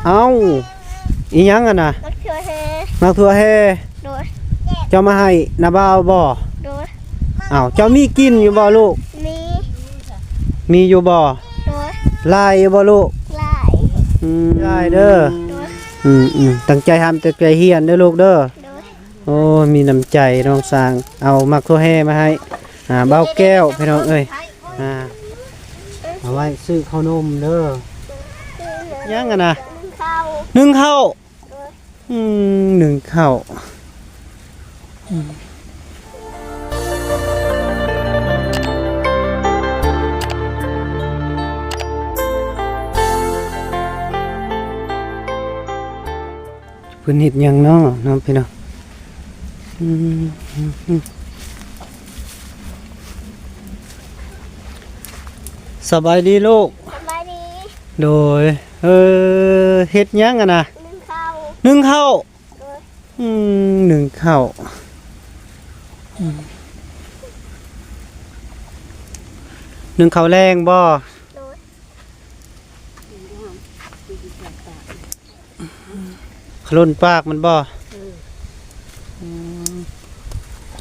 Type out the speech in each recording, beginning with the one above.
ເອົ້າ ອີຫຍັງຫັ້ນນະ? ໝາກຖົ່ວແຮ່. ໝາກຖົ່ວແຮ່? ໂດຍ. ເຈົ້າມາໃຫ້ນ້າບ່າວບໍ່? ໂດຍ. ເອົ້າ ເຈົ້າມີກິນຢູ່ບໍ່ລູກ? ມີ. ມີຢູ່ບໍ່? ໂດຍ. ຫຼາຍຢູ່ບໍ່ລູກ? ຫຼາຍ. ອືມ ຫຼາຍເດີ. ໂດຍ. ອືມໆ ຕັ້ງໃຈຮ່ຳຕັ້ງໃຈຮຽນເດີລູກເດີ. ໂດຍ. ໂອ້ ມີນ້ຳໃຈນ້ອງຊ້າງ ເອົາໝາກຖົ່ວແຮ່ມາໃຫ້ ອ່າ ບ່າວແກ້ວ ພີ່ນ້ອງເອີຍ ອ່າ ເອົາໄວ້ຊື້ເຂົ້າໜົມເດີ. ຫຍັງຫັ້ນນະ? ໜຶ້ງເຂົ້າ. ໜຶ້ງເຂົ້າ. ໂດຍ. ອືມ ໜຶ້ງເຂົ້າ. ອືມ ເພິ່ນເຮັດຫຍັງເນາະ ເນາະ ພີ່ນ້ອງ. ອືມ ສະບາຍດີລູກ. ສະບາຍດີ. ໂດຍ. ເອີ ເຮັດຫຍັງຫັ້ນນະ? ໜຶ້ງເຂົ້າ. ໜຶ້ງເຂົ້າ. ໂດຍ. ອືມ ໜຶ້ງເຂົ້າ. ອືມ ໜຶ້ງເຂົ້າແລງບໍ່? ໂດຍ. ຂະຫຼົ່ນປາກມັນບໍ່? ເອີ ອືມ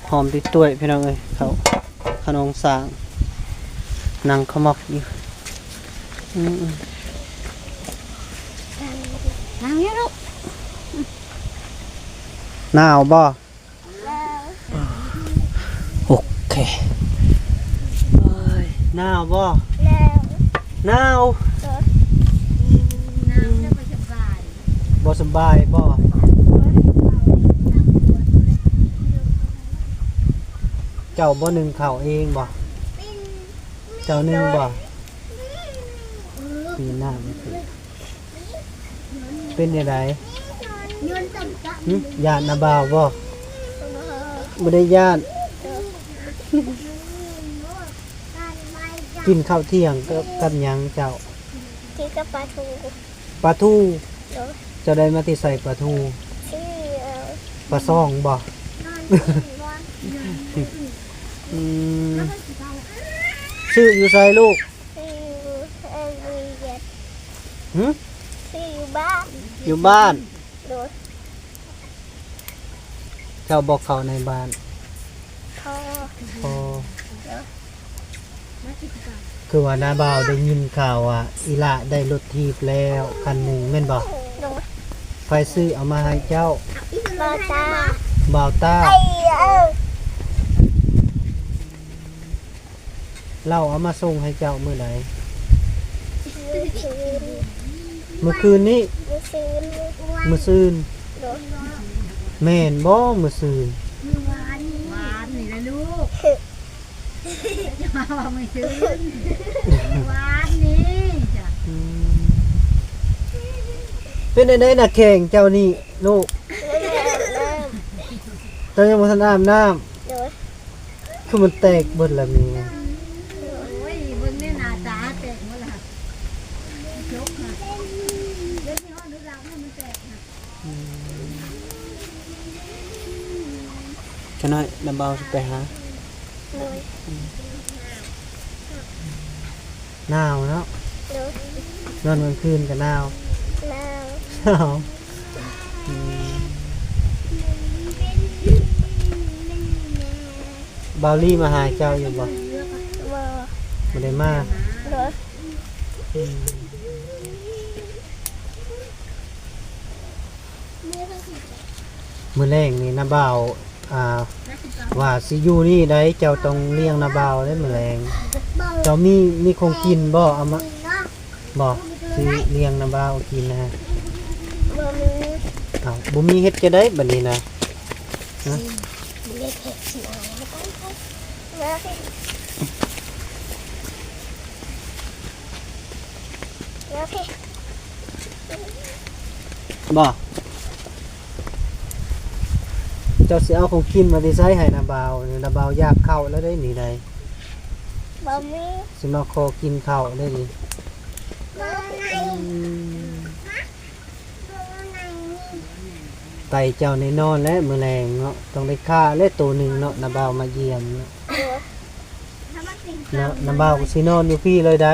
ຫອມຕິດຖ້ວຍ ພີ່ນ້ອງເອີຍ. ເຂົ້າຂະໜົມຊ້າງ ນັ່ງຂະໝອກຢູ່. ອືມ ນັ່ງຢູ່ລູກ. ໜາວບໍ່? ໂອເຄ. ໂອ້ຍ ໜາວບໍ່? ໜາວ. ໜາວ. ໜາວແລ້ວບໍ່ສະບາຍ. ບໍ່ສະບາຍບໍ່? ເຈົ້າບໍ່ໜຶ້ງເຂົ້າເອງບໍ່? ເຈົ້າໜຶ້ງບໍ່? ປີນໜ້າມາ. ເປັນແນວໃດ? ຫຶ? ຢ້ານນ້າບ່າວບໍ່? ບໍ່ໄດ້ຢ້ານ. ກິນເຂົ້າທ່ຽງກັບ ກັບຫຍັງເຈົ້າ? ກິນກັບປາທູ. ປາທູ? ໂດຍ. ເຈົ້າໄດ້ມາແຕ່ໃສປາທູ? ຊື້ເອົາ. ປາຊ່ອງບໍ່? ອືມ ຊື້ຢູ່ໃສລູກ? ຊື້ຢູ່ ເອີ ຢູ່ເຮືອນ. ຫຶ? ຊື້ຢູ່ບ້ານ. ຢູ່ບ້ານ. ໂດຍ. ເຈົ້າບໍ່ເຂົ້າໃນບ້ານ? ພໍ. ພໍ. ໂດຍ. ຄືວ່ານ້າບ່າວໄດ້ຍິນຂ່າວວ່າອີ່ຫຼ້າໄດ້ລົດຖີບແລ້ວຄັນໜຶ່ງແມ່ນບໍ່? ໂດຍ. ໃຜຊື້ເອົາມາໃຫ້ເຈົ້າ? ບ່າວຕ້າ. ບ່າວຕ້າ. ເອີ. ລາວເອົາມາສົ່ງໃຫ້ເຈົ້າມື້ໃດ? ມື້ຄືນ. ມື້ຄືນນີ້? ມື້ຊືນ. ມື້ຊືນ. ໂດຍ. ແມ່ນບໍ່ມື້ຊືນ? ມື້ວານນີ້. ວານນີ້ລະລູກ. ຢ່າມາວ່າມື້ຊືນ. ມື້ວານນີ້ຈ້ະ. ອືມ ເປັນແນວໃດນະແຂ້ງເຈົ້ານີ້ລູກ? ເຈົ້າຍັງບໍ່ທັນອາບນ້ຳ. ໂດຍ. ຄືມັນແຕກເບິດລະແມ່? ໂອ້ຍ ເບິ່ງແນ່ ໜ້າຕາແຕກໝົດລະ ຈົກນະ. ເບິ່ງນີ້ຮອດດູຫຼັງໃຫ້ມັນແຕກນະ. ອືມ ຈັກໜ້ອຍນ້າບ່າວຊິໄປຫາ. ໂດຍ. ອືມ ໜາວເນາະ. ໂດຍ. ນອນກາງຄືນກໍໜາວ. ໜາວ. ໜາວ. ອືມ ບ່າວລີມາຫາເຈົ້າຢູ່ບໍ່? ບໍ່. ບໍ່ໄດ້ມາ. ໂດຍ. ອືມ ມື້ແລງນີ້ນ້າບ່າວ ອ່າ ວ່າຊິຢູ່ນີ້ໃດ໋ ເຈົ້າຕ້ອງລ້ຽງນ້າບ່າວເດ້ມື້ແລງ. ເຈົ້າມີ ມີຂອງກິນບໍ່? ເອົາມາ ບໍ່ ຊິລ້ຽງນ້າບ່າວກິນນະ. ບໍ່ມີ. ອ້າວ ບໍ່ມີເຮັດຈັ່ງໃດບັດນີ້ນະ? ຮະ? ບໍ່ ເຈົ້າຊິເອົາຂອງກິນມາແຕ່ໃສໃຫ້ນ້າບ່າວ? ນ້າບ່າວຢາກເຂົ້າແລ້ວເດ້ນີ້ໃດ໋. ບໍ່ມີ. ຊິມາຂໍກິນເຂົ້າເດ້ນີ້. ບໍ່ມີ. ອືມ ໄກ່ເຈົ້າແນ່ນອນແຫຼະ ມື້ແລງເນາະ ຕ້ອງໄດ້ຂ້າແຫຼະໂຕໜຶ່ງເນາະ ນ້າບ່າວມາຢ້ຽມເນາະ. ໂດຍ. ເນາະ ນ້າບ່າວກໍຊິນອນຢູ່ພີ້ເລີຍໃດ໋.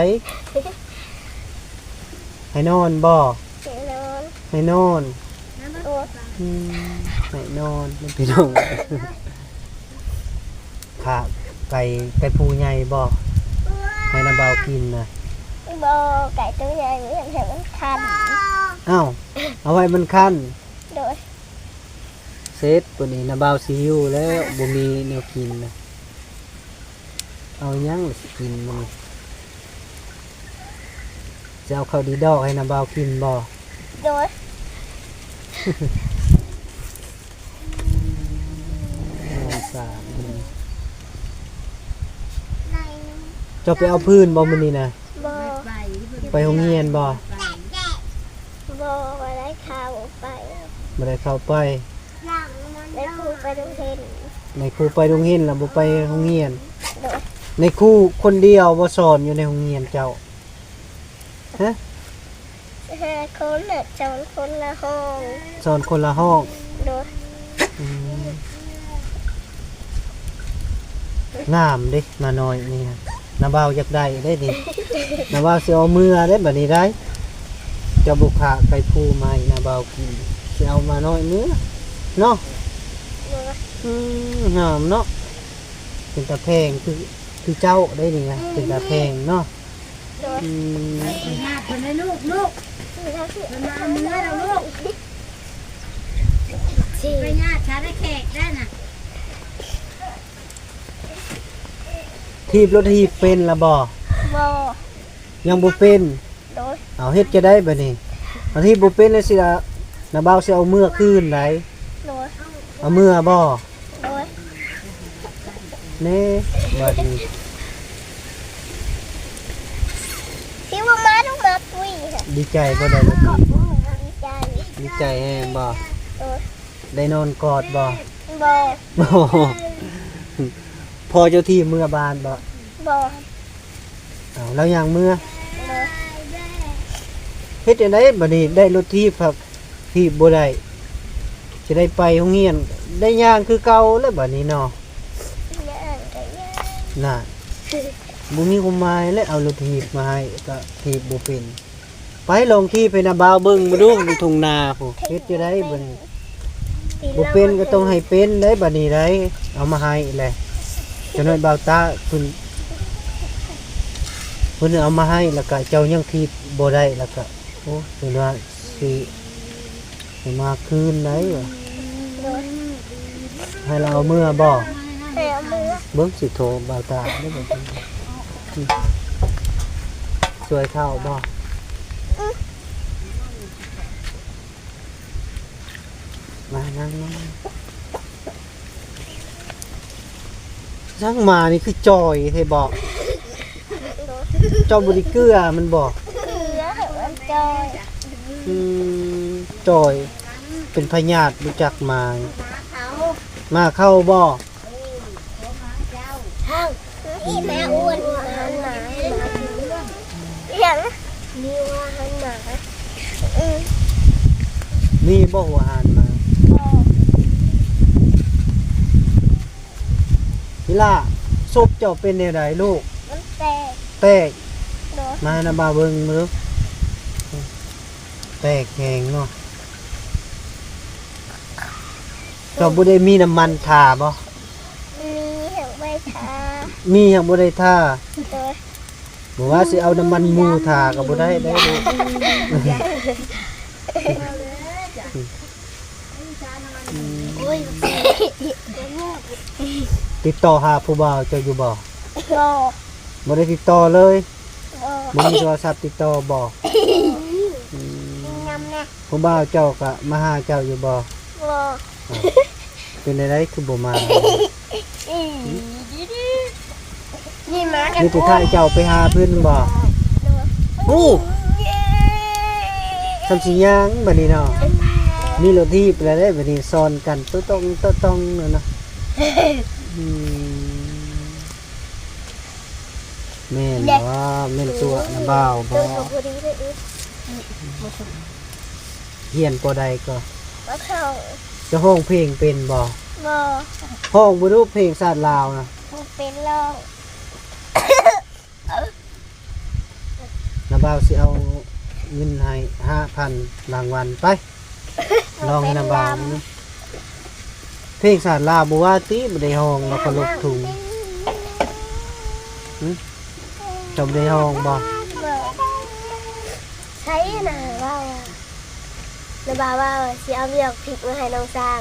ໃຫ້ນອນບໍ່? ໃຫ້ນອນ. ໃຫ້ນອນ ໂດຍ ອືມ ໃຫ້ນອນ ພີ່ນ້ອງ. ຂ້າໄກ່ ໄກ່ພູໃຫຍ່ບໍ່? ໃຫ້ນ້າບ່າວກິນນະ. ບໍ່ ໄກ່ໂຕໃຫຍ່ ໃຫ້ມັນຄັນ. ອ້າວ ເອົາໄວ້ມັນຄັນ. ໂດຍ. ເສັດ ບາດນີ້ນ້າບ່າວຊິຫິວແລ້ວ ບໍ່ມີແນວກິນນະ. ເອົາຫຍັງລະຊິກິນມື້ນີ້? ຊິເອົາເຂົ້າດີດອກໃຫ້ນ້າບ່າວກິນບໍ່? ໂດຍ. ສາມ ເຈົ້າໄປເອົາພື້ນບໍ່ມື້ນີ້ນະ? ບໍ່. ໄປໂຮງຮຽນບໍ່? ບໍ່ ບໍ່ໄດ້ເຂົ້າໄປ. ບໍ່ໄດ້ເຂົ້າໄປ. ນາຍຄູໄປໂຮງຮຽນ. ນາຍຄູໄປໂຮງຮຽນລະບໍ່ໄປໂຮງຮຽນ. ໂດຍ. ນາຍຄູຄົນດຽວບໍ່ສອນຢູ່ໃນໂຮງຮຽນເຈົ້າ? ຮະ? ຫ້າຄົນນະ ສອນຄົນລະຫ້ອງ. ສອນຄົນລະຫ້ອງ. ໂດຍ. ອືມ ງາມເດ້ ໝານ້ອຍນີ້ນະ ນ້າບ່າວຢາກໄດ້ເດ້ນີ້. ນ້າບ່າວຊິເອົາເມືອເດ້ບາດນີ້ໄດ໋. ເຈົ້າບໍ່ຂ້າໄກ່ພູມາໃຫ້ນ້າບ່າວກິນ ຊິເອົາໝານ້ອຍເມືອເນາະ. ໂດຍ. ອືມ ງາມເນາະ ເປັນຕາແພງຄື ຄືເຈົ້າໄດ໋ນີ້ນະ. ອືມ ເປັນຕາແພງເນາະ. ໂດຍ. ອືມ ຍາດເພິ່ນໃຫ້ລູກ ລູກ ເພິ່ນມາເມືອແລ້ວລູກ. ໄປຍາດຊາໄດ້ແຂກໄດ້ນະ. ຖີບລົດຖີບເປັນລະບໍ່? ບໍ່. ຍັງບໍ່ເປັນ? ໂດຍ. ເອົາ ເຮັດຈັ່ງໃດບາດນີ້? ຄັນຖີບບໍ່ເປັນແລ້ວຊິລະ ນ້າບ່າວຊິເອົາເມືອຄືນໄດ໋. ໂດຍ. ເອົາເມືອບໍ່? ໂດຍ. ແນ່ ບາດນີ້ ທີ່ວ່າມາ ລົງມາປຸ້ຍ ດີໃຈບໍ່ໄດ້ລົດຖີບ? ດີໃຈ. ດີໃຈແຮງບໍ່? ໂດຍ. ໄດ້ນອນກອດບໍ່? ບໍ່. ພໍ່ເຈົ້າຖີບເມືອບ້ານບໍ່? ບໍ່. ເອົາ ລາວຍ່າງເມືອ. ໂດຍ. ເຮັດຈັ່ງໃດບາດນີ້ ໄດ້ລົດຖີບພັກ ຖີບບໍ່ໄດ້ ຊິໄດ້ໄປໂຮງຮຽນ ໄດ້ຍ່າງຄືເກົ່າແລ້ວບາດນີ້ເນາະ. ຍ່າງກະຍ່າງ ນະ ບໍ່ມີຄວາມໝາຍແລ້ວ ເອົາລົດຖີບມາໃຫ້ກະຖີບບໍ່ເປັນ. ໄປລອງຖີບໃຫ້ນ້າບ່າວເບິ່ງມາດູ ຢູ່ທົ່ງນາພຸ້ນ ເຮັດຈັ່ງໃດບາດນີ້? ບໍ່ເປັນກະຕ້ອງໃຫ້ເປັນໄດ໋ບາດນີ້ໄດ໋. ເອົາມາໃຫ້ແຫຼະ ຈັກໜ້ອຍບ່າວຕາເພິ່ນ ເພິ່ນເອົາມາໃຫ້ ແລ້ວກະເຈົ້າຍັງຖີບບໍ່ໄດ້ ແລ້ວກະ ໂອ້ ເພິ່ນວ່າຊິໃຫ້ມາຄືນໄດ໋ຫວາ. ໂດຍ. ໃຫ້ລາວເອົາເມືອບໍ່? ໃຫ້ເອົາເມືອ. ເບິ່ງຊິໂທບ່າວຕາເດ້ ຊ່ວຍເຂົ້າບໍ່? ອືມ ມາ ນັ່ງ ນັ່ງ. ຊ່າງໝານີ້ຄືຈ່ອຍແທ້ບໍ? ເຈົ້າບໍ່ໄດ້ເກືອມັນບໍ? ເກືອ ມັນຈ່ອຍ. ອືມ ຈ່ອຍ ເປັນພະຍາດ ບໍ່ຈັກໝາ. ໝາເຂົ້າບໍ່? ເອີ ບໍ່ໝາເຈົ້າ. ອີ່ແມ່ອ້ວນ ໝາ ໝາ ໝາກິນ. ອີຫຍັງ? ມີວ່າຫັ້ນໝາ. ອືມ ມີບໍ່ຫົວອາຫານໝາ? ບໍ່. ອີ່ຫຼ້າ ສົບເຈົ້າເປັນແນວໃດລູກ? ມັນແຕກ. ແຕກ? ໂດຍ. ມາໃຫ້ນ້າບ່າວເບິ່ງເບິ່ງດູ. ແຕກແຮງເນາະ. ເຈົ້າບໍ່ໄດ້ມີນ້ຳມັນທາບໍ່? ມີ ຫາກບໍ່ໄດ້ທາ. ມີ ຫາກບໍ່ໄດ້ທາ. ໂດຍ. ບໍ່ວ່າຊິເອົານ້ຳມັນໝູທາກະບໍ່ໄດ້ເດ້ລູກ. ໂອ້ຍ ຕິດຕໍ່ຫາຜູ້ບ່າວເຈົ້າຢູ່ບໍ່? ບໍ່. ບໍ່ໄດ້ຕິດຕໍ່ເລີຍ? ບໍ່. ບໍ່ມີໂທລະສັບຕິດຕໍ່ບໍ່? ອືມ ຍຳແນ່. ຜູ້ບ່າວເຈົ້າກະມາຫາເຈົ້າຢູ່ບໍ່? ບໍ່. ອ້າວ ເປັນແນວໃດຄືບໍ່ມາ? ນີ້ມາກັນ ມີແຕ່ຖ້າເຈົ້າໄປຫາເພິ່ນບໍ່? ໂດຍ. ໂອ້ ສ່ຳຊິຍ່າງບາດນີ້ເນາະ. ມີລົດຖີບແລ້ວເດ້ ບາດນີ້ສອນກັນໂຕະຕ່ອງໂຕະຕ່ອງນັ້ນນະ. ອືມ ແມ່ນບໍ່? ແມ່ນຕົວະນຳບ່າວບໍ່? ຮຽນປໍໃດກໍ? ປໍສອງ. ເຈົ້າຮ້ອງເພງເປັນບໍ່? ບໍ່. ຮ້ອງບໍ່ລູກ ເພງຊາດລາວນະ? ບໍ່ເປັນຮ້ອງ. ນ້າບ່າວຊິເອົາ ເງິນໃຫ້ຫ້າພັນລາງວັນ ໄປ ຮ້ອງໃຫ້ນ້າບ່າວ. ເພງຊາດລາວບໍ່ວ່າຕິ ບໍ່ໄດ້ຮ້ອງ ລາວກໍລົບທຸງ. ຫຶ? ເຈົ້າບໍ່ໄດ້ຮ້ອງບໍ່? ໃຜນະເວົ້າ? ນ້າບ່າວວ່າຊິເອົາເບຍບັກພິກມາໃຫ້ນ້ອງຊ້າງ.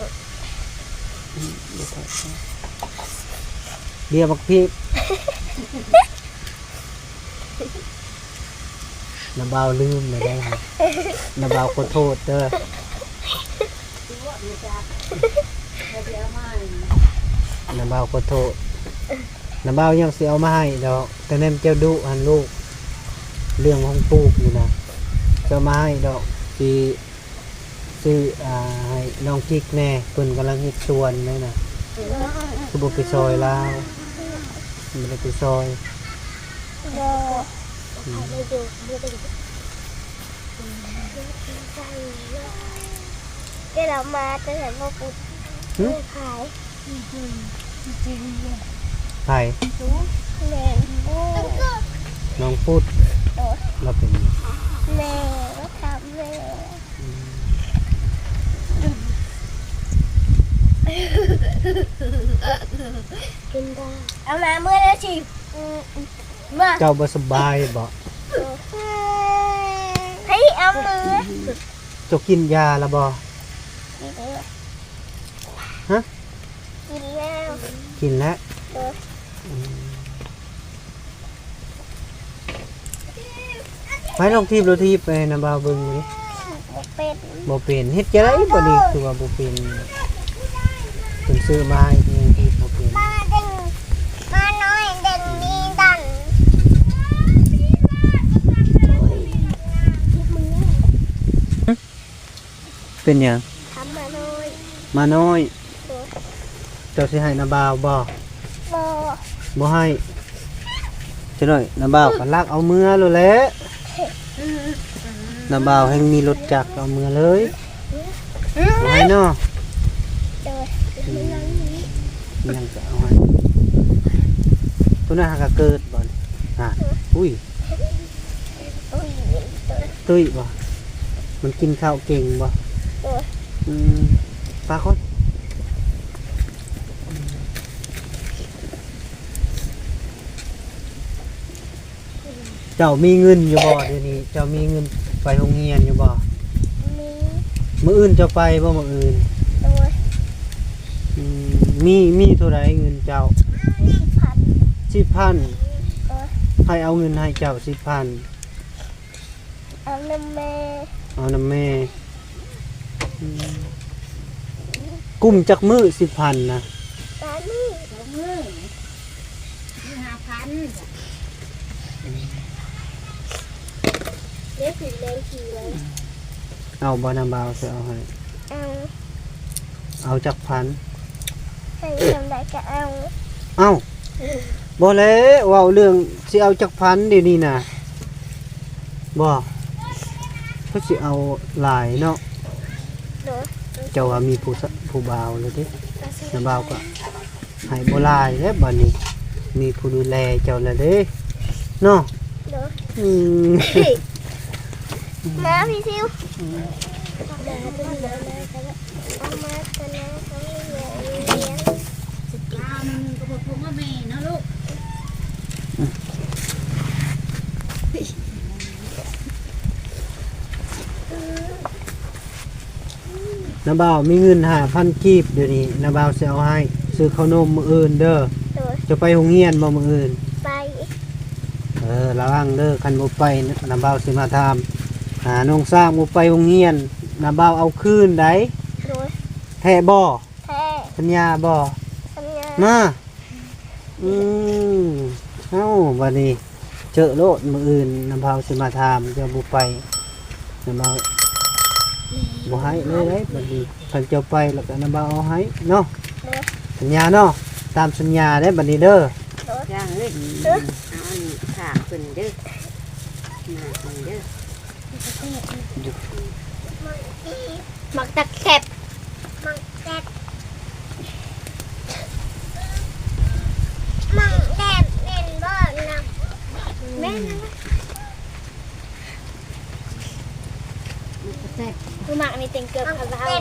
ເບຍບັກພິກ. ນ້າບ່າວລືມແລ້ວເດ້. ນ້າບ່າວຂໍໂທດເດີ. ນ້າບ່າວຂໍໂທດ. ນ້າບ່າວຍັງຊິເອົາມາໃຫ້ດອກ. ແຕ່ແນມເຈົ້າດຸຫັ້ນລູກ. ເລື່ອງຂອງປູກນີ້ນະ. ຈະເອົາມາໃຫ້ດອກ. ຊິ ຊື້ ອ່າ ໃຫ້ນ້ອງກິກແດ່ ເພິ່ນກຳລັງເຮັດສວນແລ້ວນະ. ຄືບໍ່ໄປຊ່ອຍລາວ? ບໍ່ໄດ້ໄປຊ່ອຍ. ບໍ່ ອືມ ແຕ່ລາວມາແຕ່ບໍ່ປຸດ. ຫຶ? ຂາຍ. ໃຜ? ນ້ອງປຸດ. ນ້ອງປຸດ. ໂດຍ. ລາວເປັນ ແມ່ ລາວຖາມແມ່. ອືມ ເອົາມາເມື່ອແລ້ວຊິ. ອືມ ມາ. ເຈົ້າບໍ່ສະບາຍບໍ? ໃຫ້ເອົາມື. ເຈົ້າກິນຢາແລ້ວບໍ່? ກິນແລ້ວ. ຮະ? ກິນແລ້ວ. ກິນແລ້ວ. ໂດຍ. ອືມ ໃຜລອງຖີບ ລອງຖີບໃຫ້ນ້າບ່າວເບິ່ງດູ. ບໍ່ເປັນ. ບໍ່ເປັນ. ເຮັດຈັ່ງໃດບາດນີ້ ຄືວ່າບໍ່ເປັນ? ເພິ່ນຊື້ມາໃຫ້ ຍັງຖີບບໍ່ເປັນ. ມາເດັງ ມານ້ອຍເດັງນີ້ດັນ. ເປັນຫຍັງ? ທຳມານ້ອຍ. ມານ້ອຍ. ໂດຍ. ເຈົ້າຊິໃຫ້ນ້າບ່າວບໍ່? ບໍ່. ບໍ່ໃຫ້. ຈັກໜ້ອຍນ້າບ່າວກໍລັກເອົາເມືອໂລດແຫຼະ. ນ້າບ່າວແຮ່ງມີລົດຈັກ ເອົາເມືອເລີຍ. ບໍ່ໃຫ້ເນາະ. ໂດຍ. ອືມ ຍັງຈະເອົາໃຫ້. ໂຕນັ້ນຫາກະເກີດບໍ່? ຫາ ອຸ້ຍ. ຕຸ້ຍ ຕຸ້ຍບໍ່? ມັນກິນເຂົ້າເກັ່ງບໍ່? ໂດຍ. ອືມ ປາກອນ. ເຈົ້າມີເງິນຢູ່ບໍ່ດຽວນີ້? ເຈົ້າມີເງິນໄປໂຮງຮຽນຢູ່ບໍ່? ມີ. ມື້ອື່ນເຈົ້າໄປບໍ່? ມື້ອື່ນ. ໂດຍ. ອືມ ມີ ມີເທົ່າໃດເງິນເຈົ້າ? ສິບພັນ. ສິບພັນ. ໂດຍ. ໃຜເອົາເງິນໃຫ້ເຈົ້າສິບພັນ? ເອົານຳແມ່. ເອົານຳແມ່. ອືມ ກຸ້ມຈັກມື້ສິບພັນນະ? ສາມມື້. ສອງມື້. ມີຫ້າພັນ. ອືມ ເດ ສີແດງຂີ່ເລີຍ. ເອົາບໍ່? ນ້າບ່າວຊິເອົາໃຫ້. ເອົາ. ເອົາຈັກພັນ? ໃຫ້ສ່ຳໃດກໍເອົາ. ເອົ້າ ບໍ່ແລ້ວ ເວົ້າເລື່ອງຊິເອົາຈັກພັນດຽວນີ້ນະ. ບໍ່ ເພິ່ນຊິເອົາຫຼາຍເນາະ. ໂດຍ. ເຈົ້າວ່າມີຜູ້ ຜູ້ບ່າວແລ້ວເດ້. ຜູ້ບ່າວກໍໃຫ້ບໍ່ຫຼາຍແລ້ວບາດນີ້ ມີຜູ້ດູແລເຈົ້າແລ້ວເດ້ເນາະ. ໂດຍ. ອືມ ມາພີ່ຊິວ. ອືມ ເອົາມາກັນນະ ເຮົາມີແມ່ລ້ຽງ. ນ້າບ່າວມີເງິນຫ້າພັນກີບ ດຽວນີ້ນ້າບ່າວຊິເອົາໃຫ້ຊື້ເຂົ້າໜົມມື້ອື່ນເດີ. ໂດຍ. ຈະໄປໂຮງຮຽນບໍ່ມື້ອື່ນ? ໄປ. ເອີ ລະວັງເດີ ຄັນບໍ່ໄປ ນ້າບ່າວຊິມາຖາມຫານ້ອງຊ້າງ. ບໍ່ໄປໂຮງຮຽນ ນ້າບ່າວເອົາຄືນໃດ. ໂດຍ. ແທ້ບໍ່? ແທ້. ສັນຍາບໍ່? ສັນຍາ. ມາ. ອືມ ເອົ້າ ບາດນີ້ເຈີໂລດ ມື້ອື່ນນ້າບ່າວຊິມາຖາມ. ເຈົ້າບໍ່ໄປ ນ້າບ່າວບໍ່ໃຫ້ເລີຍເດ້. ບາດນີ້ຄັນເຈົ້າໄປແລ້ວກໍນ້າບ່າວເອົາໃຫ້ເນາະ. ໂດຍ. ສັນຍາເນາະ ຕາມສັນຍາເດ້ບາດນີ້ເດີ. ໂດຍ. ຢ່າງເອີຍ. ອືມ ເອີ ເອົາອັນນີ້ຝາກເພິ່ນເດີ ມາເພິ່ນເດີ. ໝາກຕັກແຊບ ໝາກແຊບ ໝາກແຊບແມ່ນບໍ່ນະ? ແມ່ນ. ຄືໝາກນີ້ເຕັງເກືອບຂະເວົ້າ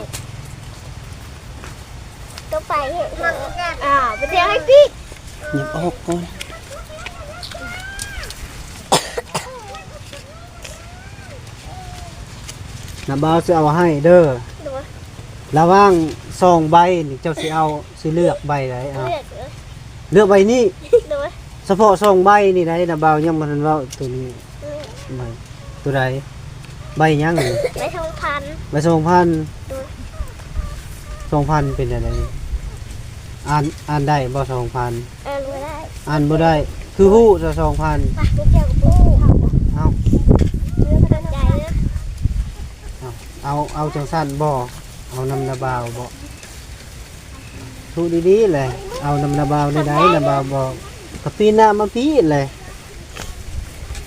ໂຕໄປເຮັດ ອ້າວ ໄປທ່ຽວໃຫ້ປິດ ຫຍິບອອກກ່ອນ. ນ້າບ່າວຊິເອົາໃຫ້ເດີ ໂດຍ ລະຫວ່າງສອງໃບນີ້ ເຈົ້າຊິເອົາ ຊິເລືອກໃບໃດ? ເອົາ ເລືອກເລີຍ ເລືອກໃບນີ້ ໂດຍ ສະເພາະສອງໃບນີ້ໃດ໋ ນ້າບ່າວຍັງບໍ່ທັນເວົ້າໂຕນີ້ ອືມ ໃບ ໂຕໃດ? ໃບຫຍັງນີ້? ໃບສອງພັນ ໃບສອງພັນ ໂດຍ ສອງພັນເປັນຈັ່ງໃດນີ້? ອ່ານ ອ່ານໄດ້ບໍ່ ສອງພັນ? ອ່ານບໍ່ໄດ້ ອ່ານບໍ່ໄດ້ ຄືຮູ້ຊະ ສອງພັນ ໄປໄປທ່ຽວກັບປູ່ ເອົ້າ ເອົາ ເອົາ ເອົາຈັ່ງຊັ້ນບໍ່? ເອົານຳນ້າບ່າວບໍ່? ທຸກດີໆແຫຼະ ເອົານຳນ້າບ່າວໄດ້ໃດ໋ ນ້າບ່າວບໍ່ ກະປີໜ້າມາພີ້ແຫຼະ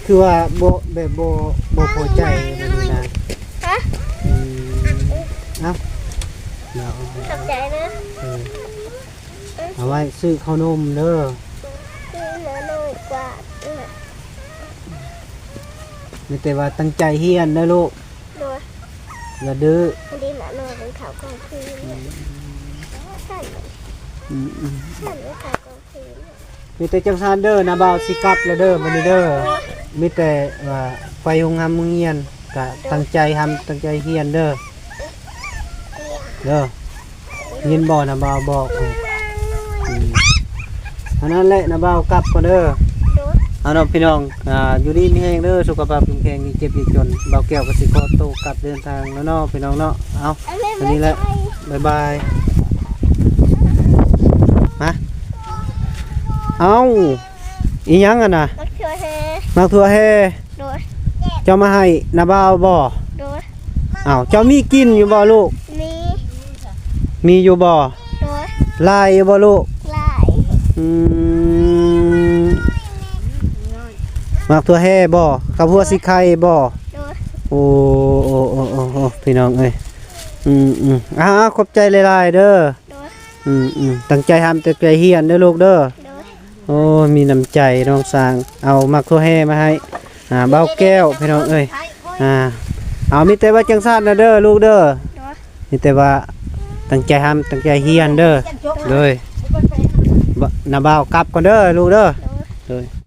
ຄືວ່າບໍ່ ແບບບໍ່ ບໍ່ພໍໃຈແບບນີ້ນະ ຮະ ອືມ ເອົ້າ ຂອບໃຈເດີ ເອີ ເອົາໄວ້ຊື້ເຂົ້າໜົມເດີ ຊື້ມາໜ້ອຍກວ່າ ເອີ ມີແຕ່ວ່າຕັ້ງໃຈຮຽນເດີລູກ ໂດຍ ຢ່າດື້ ອັນນີ້ມາໜ້ອຍເປັນເຂົ້າກອງຄືນ ອືມ ຊັ້ນ ອືມໆ ຊັ້ນເປັນເຂົ້າກອງຄືນ ມີແຕ່ຈັ່ງຊັ້ນເດີ ນ້າບ່າວຊິກັບແລ້ວເດີ ບັດນີ້ເດີ ມີແຕ່ວ່າໄປໂຮງຮຳໂຮງຮຽນ ກະຕັ້ງໃຈຮຳຕັ້ງໃຈຮຽນເດີ ເດີ ຍິນບໍ່ ນ້າບ່າວບອກ ອືມ ອັນນັ້ນແຫຼະ ນ້າບ່າວກັບກ່ອນເດີ ໂດຍ ເອົາເນາະພີ່ນ້ອງ ອ່າ ຢູ່ດີມີແຮງເດີ ສຸຂະພາບເຂັ້ມແຂງ ຢ່າເຈັບຢ່າຈົນ ບ່າວແກ້ວກໍຊິຂໍໂຕກັບເດີນທາງແລ້ວເນາະ ພີ່ນ້ອງເນາະ ເອົາ ອັນນີ້ແຫຼະ ບາຍບາຍ ມາ ເອົ້າ ອີຫຍັງຫັ້ນນະ? ໝາກຖົ່ວແຮ່ ໝາກຖົ່ວແຮ່ ໂດຍ ເຈົ້າມາໃຫ້ນ້າບ່າວບໍ່? ໂດຍ ອ້າວ ເຈົ້າມີກິນຢູ່ບໍ່ລູກ? ມີ ມີຢູ່ບໍ່? ໂດຍ ຫຼາຍຢູ່ບໍ່ລູກ? ຫຼາຍ ອືມ ໝາກຖົ່ວແຮ່ບໍ່? ກັບຫົວສີໄຂ່ບໍ່? ໂດຍ ໂອ້ ໂອ້ ໂອ້ ໂອ້ ໂອ້ ພີ່ນ້ອງເອີຍ ອືມໆ ອ້າວ ຂອບໃຈຫຼາຍໆເດີ ໂດຍ ອືມໆ ຕັ້ງໃຈຮ່ຳຕັ້ງໃຈຮຽນເດີລູກເດີ ໂດຍ ໂອ້ ມີນ້ຳໃຈນ້ອງຊ້າງ ເອົາໝາກຖົ່ວແຮ່ມາໃຫ້ ອ່າ ບ່າວແກ້ວ ພີ່ນ້ອງເອີຍ ອ່າ ເອົາ ມີແຕ່ວ່າຈັ່ງຊັ້ນນະເດີລູກເດີ ໂດຍ ມີແຕ່ວ່າຕັ້ງໃຈຮ່ຳຕັ້ງໃຈຮຽນເດີ ໂດຍ ນ້າບ່າວກັບກ່ອນເດີລູກເດີ ໂດຍ ໂດຍ.